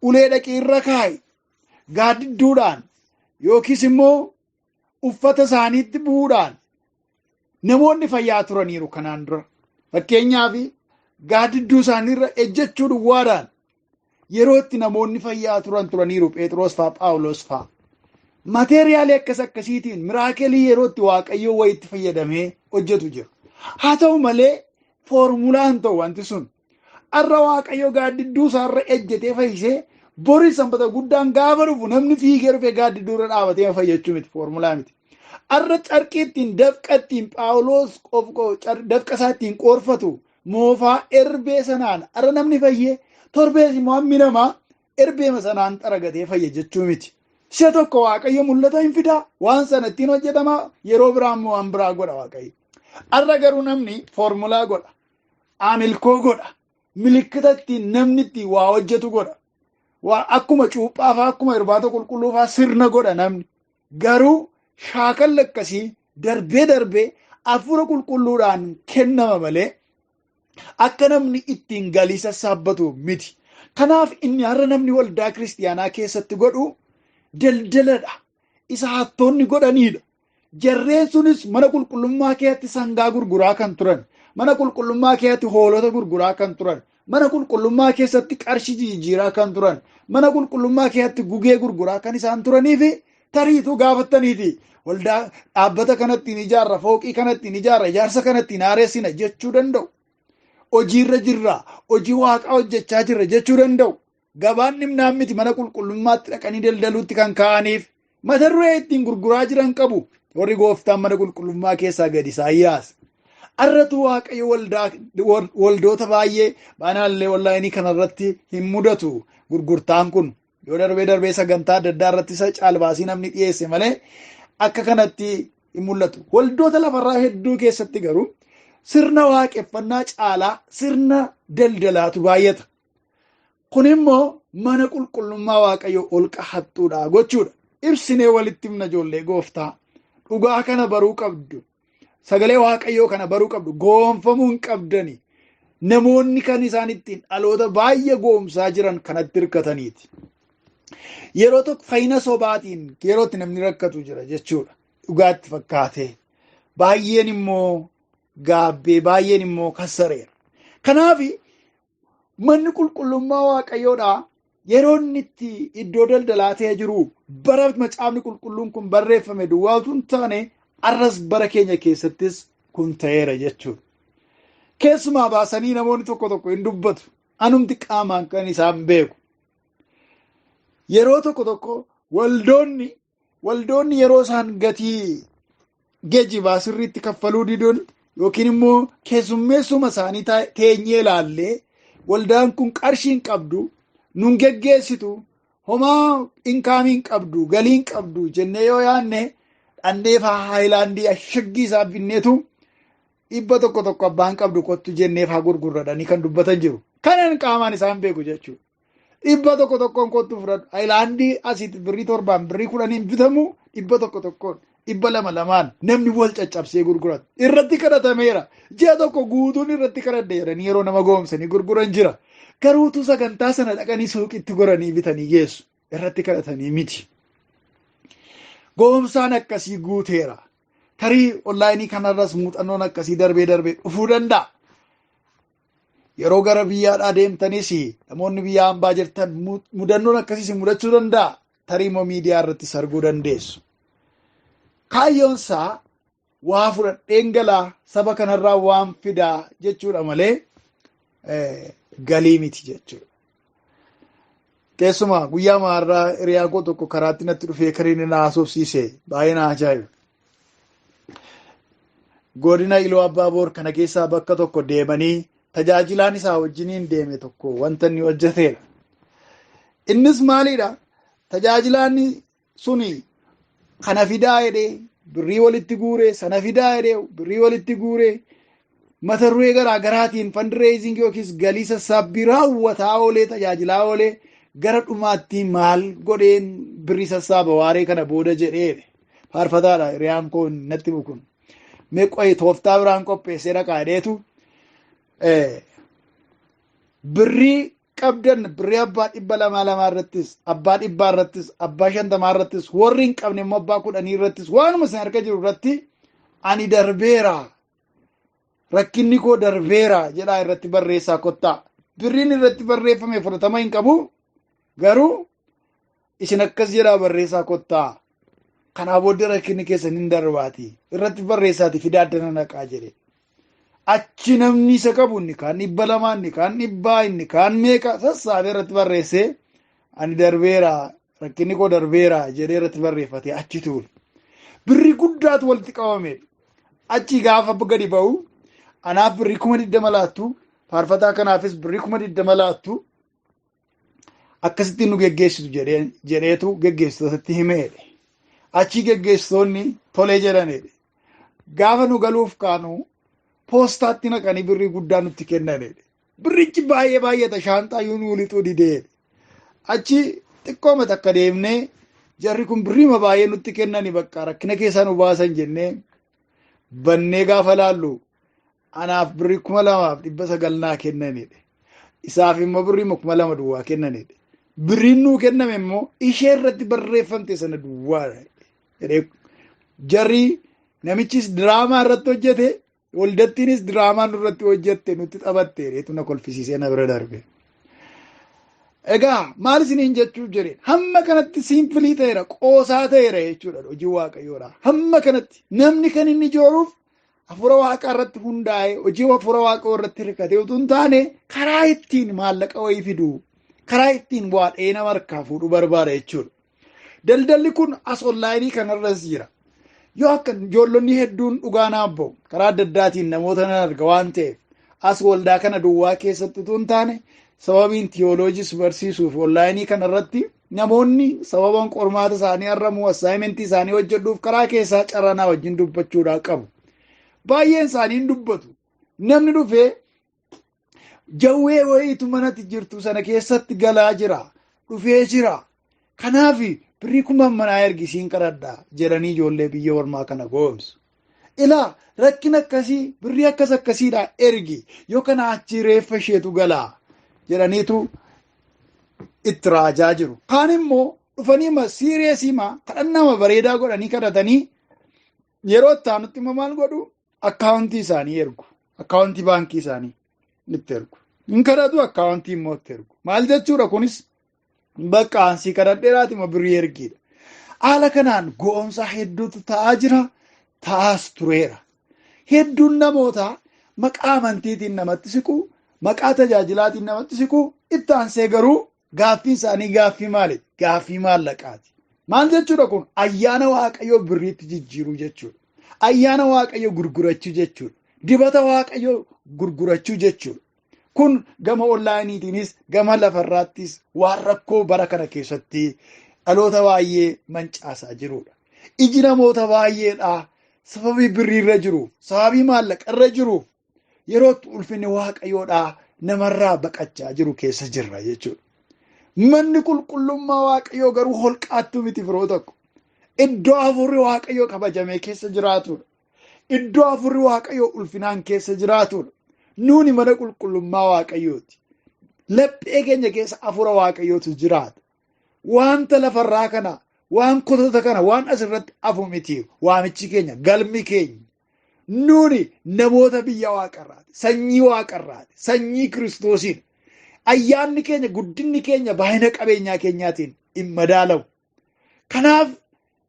ulee dhaqii irra kaa'i. Gaaddidduudhaan yookiis immoo uffata isaaniitti bu'uudhaan namoonni fayyaa turaniiru kanaan dura. Fakkeenyaaf gaaddidduu isaaniirra ejjechuu duwwaadhaan yeroo itti namoonni fayyaa turan turaniiru Phexros faa Phaawulos faa. Mateeriyaalii akkas akkasiitiin miraakelii yeroo itti Waaqayyoo wayitti fayyadamee hojjetu jira. Haa ta'u malee foormulaan ta'u wanti sun. Har'a Waaqayyoo gaaddidduu isaarra ejjetee fayyisee boris sanbata guddaan gaafa dhufu namni fiigee dhufee gaaddidduu irra dhaabatee fayyachuu miti foormulaa miti. Arra carqii ittiin dafqa ittiin Phaawulos dafqa isaa ittiin qoorfatu moofaa erbee sanaan arra namni fayyee torbees immoo hammi namaa erbeema sanaan xaragatee fayye jechuu miti. Si'a tokko Waaqayyo mul'ata hin fidaa, waan sana ittiin hojjetamaa, yeroo biraa immoo waan biraa godha Waaqayyo. Arra garuu namni foormulaa godha, amilkoo godha, milikkita ittiin namni ittiin waa hojjetu godha. Akkuma cuuphaa fa'aa, akkuma irbaata qulqulluu fa'aa sirna godha namni. Garuu shaakalli akkasii darbee darbee hafuura qulqulluudhaan kennama malee akka namni ittiin galii sassaabbatu miti. Kanaaf inni har'a namni waldaa kiristiyaanaa keessatti godhu daldaladha. Isa hattoonni godhaniidha. Jarreen sunis mana qulqullummaa keessatti sangaa gurguraa kan turan, mana qulqullummaa keessatti hoolota gurguraa kan turan, mana qulqullummaa keessatti qarshii jijjiiraa kan turan, mana qulqullummaa keessatti gugee gurguraa kan isaan turanii fi tariituu gaafattaniiti. Waldaa dhaabbata kanatti ni ijaarra, fooqii kanatti ni ijaarra, ijaarsa kanatti ni haaressina jechuu danda'u. Hojiirra jirra, hojii waaqaa hojjechaa jirra jechuu danda'u. Gabaan dhimnaan miti mana qulqullummaatti dhaqanii daldaluutti kan ka'aniif mata duree ittiin gurguraa jiran qabu. Warri gooftaan mana qulqullummaa keessaa gadi isaan yaase. Arratu Waaqayyo waldoota baay'ee baanaallee onlaayinii kanarratti hin mudatu gurgurtaan kun. Yoo darbee darbee sagantaa adda addaa irratti isa caalbaasii namni dhiyeesse malee akka kanatti hin mul'atu. Waldoota lafarraa hedduu keessatti garuu sirna waaqeffannaa caalaa sirna daldalaatu baay'ata. Kun immoo mana qulqullummaa Waaqayyo holqa hattuudha gochuudha. Ibsinee walitti himna ijoollee gooftaa. Dhugaa kana baruu qabdu. Sagalee Waaqayyoo kana baruu qabdu. Goonfamuu hin qabdani. Namoonni kan isaan ittiin dhaloota baay'ee goomsaa jiran kanatti hirkataniiti. Yeroo tokko fayyina sobaatiin yeroo itti namni rakkatu jira jechuudha. Dhugaatti fakkaatee. Baay'een immoo gaabbee, baay'een immoo kassareera. Kanaaf manni qulqullummaa Waaqayyoodhaa yeroo inni itti iddoo daldalaa ta'ee jiru bara macaafni qulqulluun kun barreeffame duwwaa utuu hin taane arras bara keenya keessattis kun ta'eera jechuudha. Keessumaa baasanii namoonni tokko tokko hin dubbatu. Anumti qaamaan kan isaan beeku. Yeroo tokko tokko waldoonni yeroo isaan gatii geejjibaa sirriitti kaffaluu diduun yookiin immoo keessummeessuma isaanii teenyee ilaallee waldaan kun qarshii hin qabdu, nun geggeessitu, homaa inkaamii hin qabdu, galii hin qabdu jennee yoo yaadne dhandhee faa haayilaandii ashaggii isaa binneetu dhibba tokko tokko abbaan qabdu kottu jennee faa gurgurradhanii kan dubbatan jiru. Kanan qaamaan isaan beeku jechuudha. Dhibba tokko tokkoon kottu fudhadhu. Haayilaandii asitti birrii 7 birrii 10 bitamu dhibba tokko tokkoon dhibba lama lamaan namni wal caccabsee gurgurata. Irratti kadhatameera. Ji'a tokko guutuun irratti kadhadhe jedhanii yeroo nama goomsanii gurguran jira. Garuutu sagantaa sana dhaqanii suuqitti goranii bitanii geessu. Irratti kadhatanii miti. Goomsaan akkasii guuteera. Tarii onlaayinii kanarras muuxannoon akkasii darbee darbee dhufuu danda'a. Yeroo gara biyyaadhaa deemtanis namoonni biyya hambaa jirtan mudannoon akkasiis mudachuu danda'a. Tarii immoo miidiyaa irratti sarguu dandeessu. Kaayyoon isaa waa fudhadheen galaa saba kanarraa waan fidaa jechuudha malee galii miti jechuudha. Keessumaa guyyaa maarraa hiriyaa koo tokko karaatti natti dhufee kan inni na haasofsiise baay'ee na ajaa'iba. Godina Iluu Abbaa Boor kana keessaa bakka tokko deemanii tajaajilaan isaa wajjiniin deeme tokko wanta inni hojjeteedha. Innis maalidha? Tajaajilaan suni kana fidaa jedhee birrii walitti guuree, sana fidaa jedhee birrii walitti guuree, mata duree garaa garaatiin fundraising yookiis galii sassaabbii raawwataa oolee tajaajilaa oolee gara dhumaatti maal godheen birrii sassaaba waaree kana booda jedhee faarfataadha hiriyaan koo natti himu kun. Mee qo'ee tooftaa biraan qopheessee dhaqaa jedheetu birrii qabdan birrii abbaa dhibba lamaa lamaa irrattis abbaa dhibbaa irrattis abbaa shantamaa irrattis warri hin qabne immoo abbaa kudhanii irrattis waanuma isin harka jiru irratti ani darbeera rakkinni koo darbeera jedhaa irratti barreessaa kottaa. Birriin irratti barreeffame fudhatama hin qabu garuu isin akkas jedhaa barreessaa kottaa. Kanaa booddee rakkinni keessan hin darbaati irratti barreessaati fidaa addana naqaa jedhe. Achi namni isa qabu inni kaan dhibba lamaa inni kaan dhibbaa inni kaan meeqa sassaabee irratti barreessee ani darbeera rakkinni koo darbeera jedhee irratti barreeffatee achi tuule. Birrii guddaatu walitti qabame. Achi gaafa gadi ba'u anaaf birrii 20,000 laattu, faarfataa kanaafis birrii 20,000 laattu, akkasitti nu geggeessitu jedheetu geggeessitootatti himeedhe. Achi geggeessitoonni tolee jedhaneedhe. Gaafa nu galuuf kaanu poostaatti naqanii birrii guddaa nutti kennaneedhe. Birrichi baay'ee baay'ata, shaanxaa iyyuu nu lixuu dideedhe. Achi xiqqooma takka deemnee jarri kun birriima baay'ee nutti kennani bakka rakkina keessaa nu baasan jennee bannee gaafa laallu anaaf birrii 2,900 naa kennanidha. Isaaf immoo birrii 2,000 duwwaa kennanidha. Birriin nuu kenname immoo ishee irratti barreeffamte sana duwwaadha. Jarri namichis diraamaa irratti hojjete, waldattiinis diraamaa nurratti hojjette, nutti taphatte reetu na kolfisiisee na bira darbe. Egaa maal isiniin jechuuf jedheen hamma kanatti simple ta'eera, qoosaa ta'eera jechuudha hojii Waaqayyoodha. Hamma kanatti namni kan inni ijooruuf hafuura Waaqaa irratti hundaa'e, hojii hafuura Waaqaa irratti hirkatee utuu hin taane karaa ittiin maallaqa wayii fiduu, karaa ittiin waa dhee nama harkaa fuudhuu barbaada jechuudha. Daldalli kun as online kanarras jira. Yoo akka ijoollonni hedduun dhugaa naaf ba'u karaa adda addaatiin namoota nan arga waan ta'eef as waldaa kana duwwaa keessatti utuu hin taane sababiin tiyooloojis barsiisuuf online kanarratti namoonni sababan qormaata isaanii arramuu assignment isaanii hojjedhuuf karaa keessaa carranaa wajjin dubbachuudhaa qabu. Baay'een isaanii hin dubbatu. Namni dhufee jawwee wayiitu manatti jirtu sana keessatti galaa jira. Dhufee jira. Kanaaf birrii 10,000 manaa ergisiin kadhadhaa jedhanii ijoollee biyya ormaa kana goomsu. Ilaa rakkina akkasii birrii akkas akkasiidhaa ergi yoo kana achi reeffa isheetu galaa jedhaniitu itti raajaa jiru. Kaan immoo dhufanii ma serious ma kadhannaa bareedaa godhanii kadhatanii yeroo itti aanutti immoo maal godhu? Akkaawuntii isaanii ergu. Akkaawuntii baankii isaanii itti ergu. Hin kadhatu, akkaawuntii immoo itti ergu. Maal jechuudha kunis? Bakka ansii kadhadheeraati immoo birrii ergiidha. Haala kanaan go'oomsa hedduutu ta'aa jira, ta'aas tureera. Hedduun namootaa maqaa amantiitiin namatti siqu, maqaa tajaajilaatiin namatti siqu, itti aansee garuu gaaffiin isaanii gaaffii maali? Gaaffii maallaqaati. Maal jechuudha kun? Ayyaana Waaqayyoo birriitti jijjiiruu jechuudha. Ayyaana Waaqayyoo gurgurachuu jechuudha. Dibata Waaqayyoo gurgurachuu jechuudha. Kun gama onlineiitiinis gama lafarraattis waan rakkoo bara kana keessatti dhaloota baay'ee mancaasaa jirudha. Iji namoota baay'eedhaa sababii birriirra jiruuf, sababii maallaqarra jiruuf yeroo itti ulfinni Waaqayyoodhaa namarraa baqachaa jiru keessa jirra jechuudha. Manni qulqullummaa Waaqayyoo garuu holqaattuu miti firoo tokko. Iddoo hafuurri Waaqayyoo kabajamee keessa jiraatudha. Iddoo hafuurri Waaqayyoo ulfinaan keessa jiraatudha. Nuuni mana qulqullummaa Waaqayyooti. Laphee keenya keessa hafuura Waaqayyootu jiraata. Wanta lafarraa kana, waan kotota kana, waan asirratti hafu miti waamichi keenya, galmi keenya. Nuuni namoota biyya Waaqarraati. Sanyii Waaqarraati. Sanyii Kiristoosiidha. Ayyaanni keenya, guddinni keenya baay'ina qabeenyaa keenyaatiin hin madaalamu. Kanaaf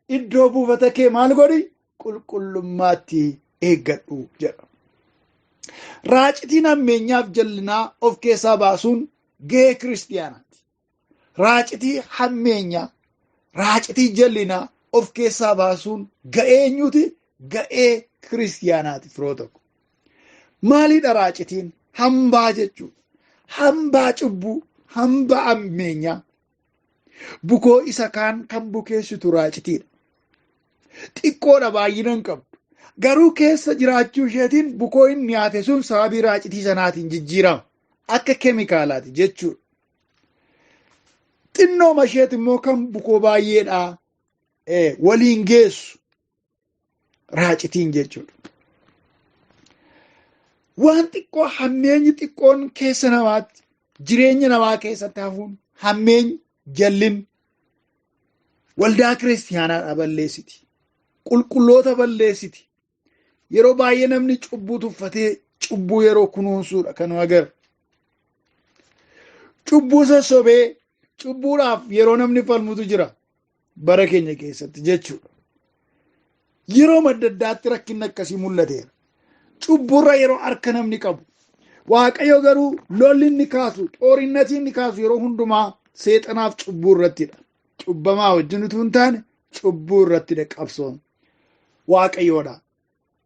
iddoo buufata kee maal godhi? Qulqullummaatti eeggadhu jedha. Raacitiin hammeenyaaf jallinaa of keessaa baasuun gahee kiristiyaanaati. Raacitii hammeenyaa, raacitii jallinaa of keessaa baasuun ga'ee eenyuuti? Ga'ee kiristiyaanaati firoo tokko. Maalidha raacitiin? Hambaa jechuudha. Hambaa cubbuu, hambaa hammeenyaa. Bukoo isa kaan kan bukeessitu raacitiidha. Xiqqoodha, baay'ina hin qabdu. Garuu keessa jiraachuu isheetiin bukoo inni nyaate sun sababii raacitii sanaatiin jijjiirama. Akka keemikaalaati jechuudha. Xinnooma isheet immoo kan bukoo baay'eedhaa waliin geessu raacitiin jechuudha. Waan xiqqoo hammeenyi xiqqoon keessa namaatti jireenya namaa keessatti hafuun hammeenyi jallin waldaa kiristiyaanaadhaa balleessiti. Qulqulloota balleessiti. Yeroo baay'ee namni cubbuu tuffatee cubbuu yeroo kunuunsuudha kan nu agarru. Cubbuu sossobee cubbuudhaaf yeroo namni falmutu jira bara keenya keessatti jechuudha. Yeroo madda addaatti rakkinni akkasii mul'ateera. Cubburra yeroo harka namni qabu. Waaqayyo garuu lolli inni kaasu, xoorinnatii inni kaasu yeroo hundumaa seexanaaf cubbuu irrattidha. Cubbamaa wajjin utuu hin taane cubbuu irrattidha qabsoon. Waaqayyoodha.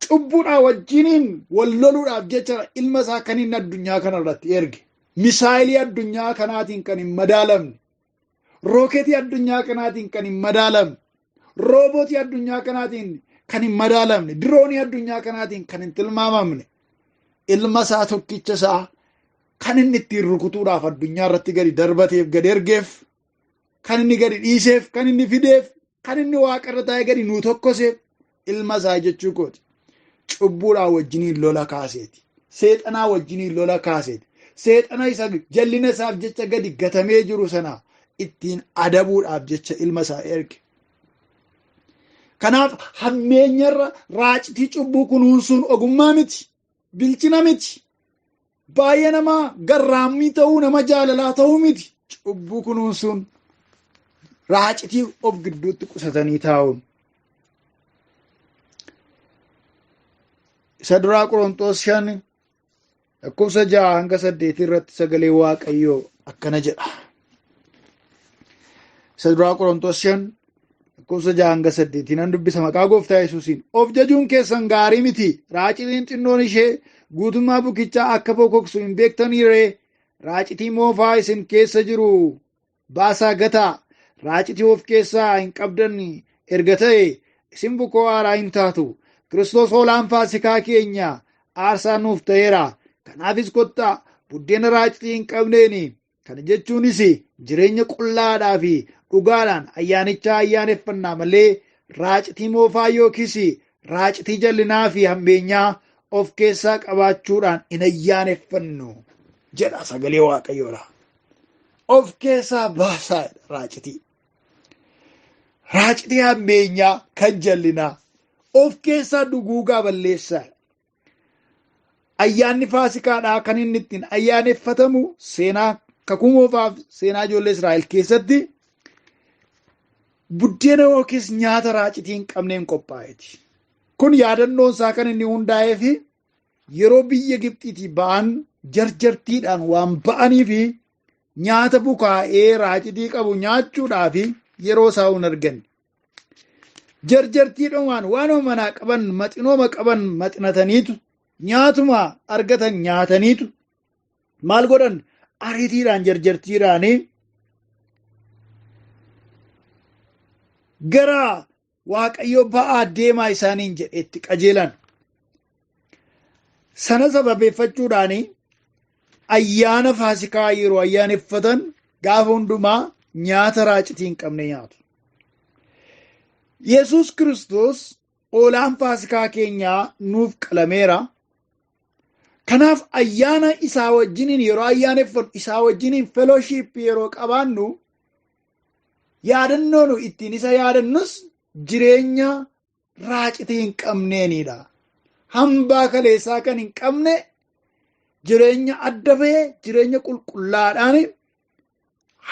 Cubbuudhaa wajjiniin wal loluudhaaf jecha ilma isaa kan inni addunyaa kana irratti erge. Misaayilii addunyaa kanaatiin kan hin madaalamne, rooketii addunyaa kanaatiin kan hin madaalamne, roobootii addunyaa kanaatiin kan hin madaalamne, diroonii addunyaa kanaatiin kan hin tilmaamamne, ilma isaa tokkicha isaa kan inni ittiin rukutuudhaaf addunyaa irratti gadi darbateef, gadi ergeef, kan inni gadi dhiiseef, kan inni fideef, kan inni waaqa irra taa'ee gadi nuu tokkoseef ilma isaa jechuu kooti. Cubbuudhaa wajjiniin lola kaaseeti. Seexanaa wajjiniin lola kaaseeti. Seexana isa jallina isaaf jecha gadi gatamee jiru sana ittiin adabuudhaaf jecha ilma isaa erge. Kanaaf hammeenyarra raacitii cubbuu kunuunsuun ogummaa miti, bilchina miti. Baay'ee nama garraammii ta'uu, nama jaalalaa ta'uu miti. Cubbuu kunuunsuun raacitii of gidduutti qusatanii taa'uun. Isa duraa Qorontoos 5 lakkoofsa 6 hanga 8 irratti sagalee Waaqayyoo akkana jedha. Isa duraa Qorontoos 5 lakkoofsa 6 hanga 8 nan dubbisa maqaa gooftaa Yesuusiin. Of jajuun keessan gaarii miti. Raacitiin xinnoon ishee guutummaa bukichaa akka bokoksu hin beektanii ree? Raacitii moofaa isin keessa jiru baasaa gataa. Raacitii of keessaa hin qabdan erga ta'e isin bukoo haaraa hin taatu. Kiristoos hoolaan Faasikaa keenya aarsaa nuuf ta'eera. Kanaafis kottaa buddeena raacitii hin qabneeni. Kana jechuunis jireenya qullaadhaa fi dhugaadhaan ayyaanichaa ayyaaneffannaa malee raacitii moofaa yookiis raacitii jallinaa fi hammeenyaa of keessaa qabaachuudhaan hin ayyaaneffannu jedha sagalee Waaqayyoodha. Of keessaa baasaa raacitii. Raacitii hammeenyaa kan jallinaa of keessaa duguugaa balleessaa. Ayyaanni Faasikaadhaa kan inni ittiin ayyaaneffatamu seenaa kakuu moofaaf seenaa ijoollee Israa'el keessatti buddeena yookiis nyaata raacitii hin qabneen qophaa'eeti. Kun yaadannoon isaa kan inni hundaa'ee fi yeroo biyya Gibxiitii ba'an jarjartiidhaan waan ba'anii fi nyaata bukaa'ee raacitii qabu nyaachuudhaaf yeroo isaa hin arganne. Jarjartiidhumaan waanuma manaa qaban maxinooma qaban maxinataniitu nyaatuma argatan nyaataniitu maal godhan ariitiidhaan jarjartiidhaan gara Waaqayyo ba'aa deemaa isaaniin jedhetti qajeelan. Sana sababeeffachuudhaan ayyaana Faasikaa yeroo ayyaaneffatan gaafa hundumaa nyaata raacitii hin qabne nyaatu. Yesuus Kiristoos hoolaan Faasikaa keenyaa nuuf qalameera. Kanaaf ayyaana isaa wajjiniin yeroo ayyaaneffannu, isaa wajjiniin fellowship yeroo qabaannu, yaadannoo nu ittiin isa yaadannus jireenya raacitii hin qabneenidha. Hambaa kaleessaa kan hin qabne jireenya adda ba'e, jireenya qulqullaadhaan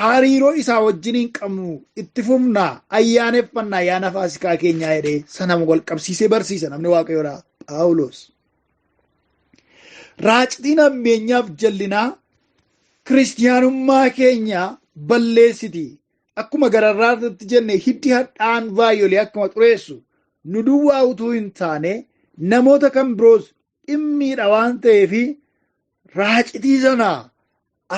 hariiroo isaa wajjiniin qabnu itti fufna, ayyaaneffanna ayyaana Faasikaa keenyaa jedhee sana wal qabsiisee barsiisa namni Waaqayyoodha Phaawulos. Raacitiin hammeenyaaf jallinaa kiristiyaanummaa keenya balleessiti. Akkuma gararraa irratti jenne hiddi hadhaa'aan vaayolee akkuma xureessu nu duwwaa utuu hin taane namoota kan biroos dhimmiidha waan ta'eef raacitii sana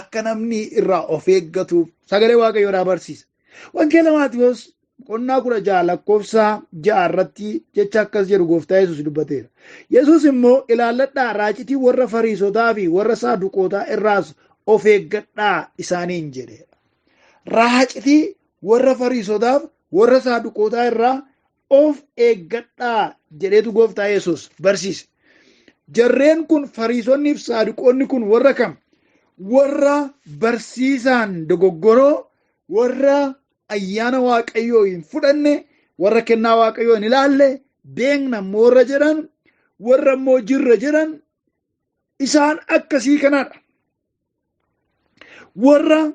akka namni irraa of eeggatuuf sagalee Waaqayyoodhaa barsiisa. Wangeela Maatiyoos boqonnaa 16 lakkoofsa 6 irratti jecha akkas jedhu gooftaa Yesuus dubbateera. Yesuus immoo ilaalladhaa, raacitii warra Fariisotaa fi warra Saaduqootaa irraas of eeggadhaa isaaniin jedheera. Raacitii warra Fariisotaaf warra Saaduqootaa irraa of eeggadhaa jedheetu gooftaa Yesuus barsiise. Jarreen kun Fariisonni fi Saaduqoonni kun warra kam? Warra barsiisaan dogoggoroo, warra ayyaana Waaqayyoo hin fudhanne, warra kennaa Waaqayyoo hin ilaalle, beekna immoo warra jedhan, warra immoo jirra jedhan, isaan akkasii kanadha. Warra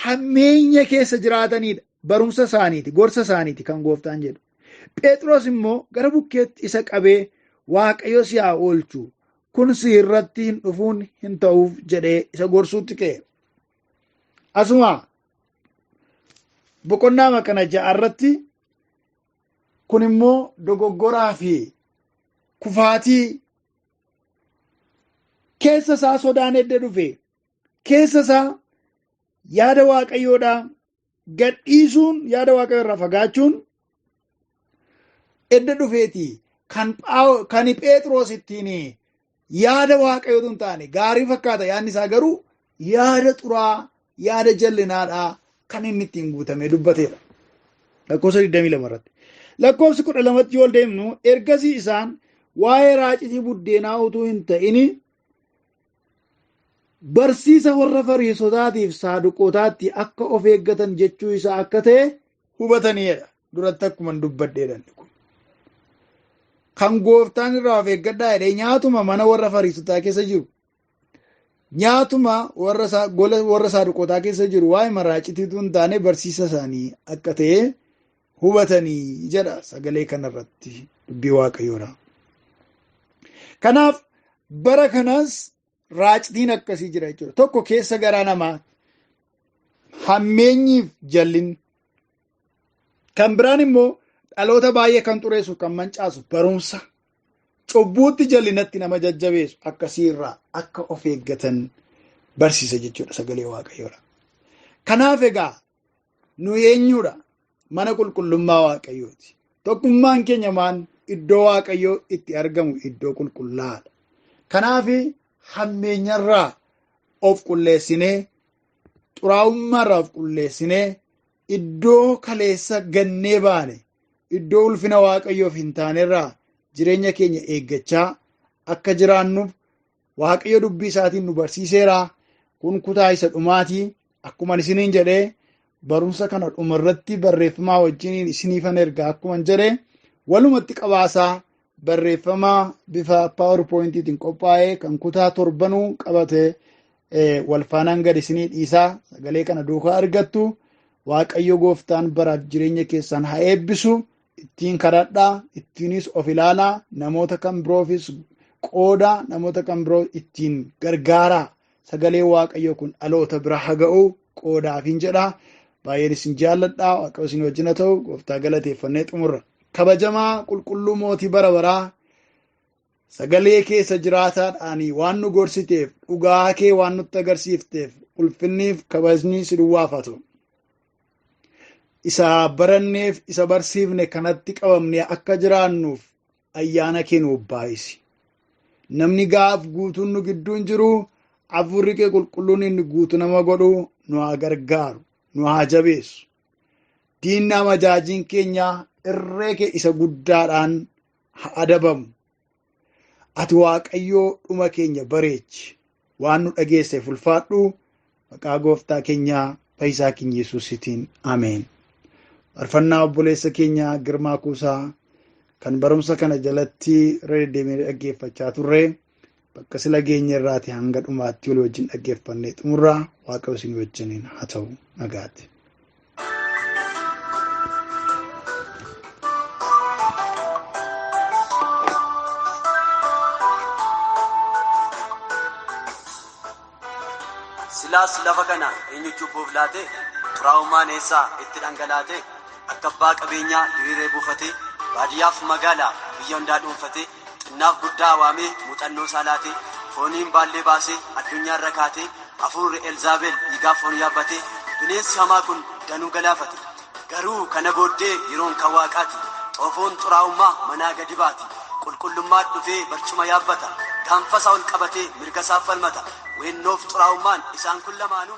hammeenya keessa jiraatanidha. Barumsa isaaniiti, gorsa isaaniiti kan gooftaan jedhu. Phexros immoo gara bukkeetti isa qabee Waaqayyo si haa oolchu, kun si irratti hin dhufuun hin ta'uuf jedhee isa gorsuutti ka'e. Asuma boqonnaa kana 6 irratti Kun immoo dogoggoraa fi kufaatii keessa isaa sodaan edda dhufe, keessa isaa yaada Waaqayyoodhaa gadhiisuun, yaada Waaqayyoo irraa fagaachuun edda dhufeeti kan Phexros ittiin yaada Waaqayyootu hin taane gaarii fakkaata, yaadni isaa garuu yaada xuraa, yaada jallinaadhaa kan inni ittiin guutamee dubbateedha. Lakkoofsa 22 irratti. Lakkoofsi 12tti yoo deemnu, ergasii isaan waa'ee raacitii buddeenaa utuu hin ta'in barsiisa warra Fariisotaatiif Saaduqootaatti akka of eeggatan jechuu isaa akka ta'e hubataniidha. Duratti akkuma dubbadheedha. Kan gooftaan irraa of eeggadhaa jedhee nyaatuma mana warra Fariisotaa keessa jiru, nyaatuma warra Saaduqootaa keessa jiru waa'ee raacitiitu hin taane barsiisa isaanii akka ta'e hubatanii jedha sagalee kanarratti dubbii Waaqayyoodha. Kanaaf bara kanas raacitiin akkasii jira jechuudha. Tokko keessa garaa namaa hammeenyiif jallinni. Kan biraan immoo dhaloota baay'ee kan xureessu, kan mancaasu barumsa cubbuutti jallinatti nama jajjabeessu akkasiirraa akka of eeggatan barsiisa jechuudha sagalee Waaqayyoodha. Kanaaf egaa nu eenyuudha? Mana qulqullummaa Waaqayyooti. Tokkummaan keenya maan iddoo Waaqayyoo itti argamu iddoo qulqullaa'aadha. Kanaaf hammeenyarraa of qulleessinee, xuraa'ummaarraa of qulleessinee, iddoo kaleessa gannee baane, iddoo ulfina Waaqayyoof hin taanerraa jireenya keenya eeggachaa akka jiraannuuf Waaqayyo dubbii isaatiin nu barsiiseera. Kun kutaa isa dhumaatii. Akkuma isiniin jedhee barumsa kana dhumarratti barreeffamaa wajjiniin isiniifan ergaa akkuma jedhee walumatti qabaasaa barreeffamaa bifa PowerPointiitiin qophaa'ee kan kutaa torbanuu qabate walfaanaan gad isinii dhiisaa sagalee kana duukaa argattu. Waaqayyo gooftaan baraaf jireenya keessan haa eebbisu. Ittiin kadhadhaa, ittiinis of ilaalaa, namoota kan biroofis qoodaa, namoota kan biroo ittiin gargaaraa. Sagalee Waaqayyoo kun dhaloota bira haa ga'u qoodaafin jedha. Baay'een isin jaalladha. Waaqayyo isin wajjin haa ta'u. Gooftaa galateeffannee xumurra. Kabajamaa qulqulluu mootii bara baraa, sagalee keessa jiraataadhaan waan nu gorsiteef, dhugaa kee waan nutti agarsiifteef, ulfinniif kabajni si duwwaaf haa ta'u. Isa baranneef isa barsiifne kanatti qabamnee akka jiraannuuf ayyaana kee nuuf baay'isi. Namni gaaf guutuun nu gidduun jiru, hafuurri kee qulqulluun inni guutuu nama godhu nu haa gargaaru, nu haa jabeessu. Diinni amajaajiin keenya irree kee isa guddaadhaan haa adabamu. Ati Waaqayyoo dhuma keenya bareechi. Waan nu dhageesseef ulfaadhu. Maqaa gooftaa keenyaa Fayyisaa keenya Yesuusiitiin ameen. Faarfannaa obboleessa keenya Girmaa Kuusaa kan barumsa kana jalatti irra deddeebiinee dhaggeeffachaa turre bakka sila geenye irraati hanga dhumaatti walii wajjin dhaggeeffannee xumurraa. Waaqayyo isin wajjiniin haa ta'u. Nagaatti. Silaas lafa kana eenyu cubbuuf laate, xuraa'ummaan eessaa itti dhangalaate, akka abbaa qabeenyaa diriiree buufatee, baadiyyaaf magaalaa biyya hundaa dhuunfatee, xinnaaf guddaa waamee muuxannoo isaa laatee, fooniin baallee baasee addunyaarra kaatee, hafuurri Elzaabel dhiigaaf foon yaabbatee, bineensi hamaa kun danuu galaafate. Garuu kana booddee yeroon kan Waaqaati. Xoofoon xuraa'ummaa manaa gadi baati. Qulqullummaa dhufee barcuma yaabbata. Gaanfa isaa ol qabatee mirga isaaf falmata. Weennoof xuraa'ummaan isaan kun lamaanuu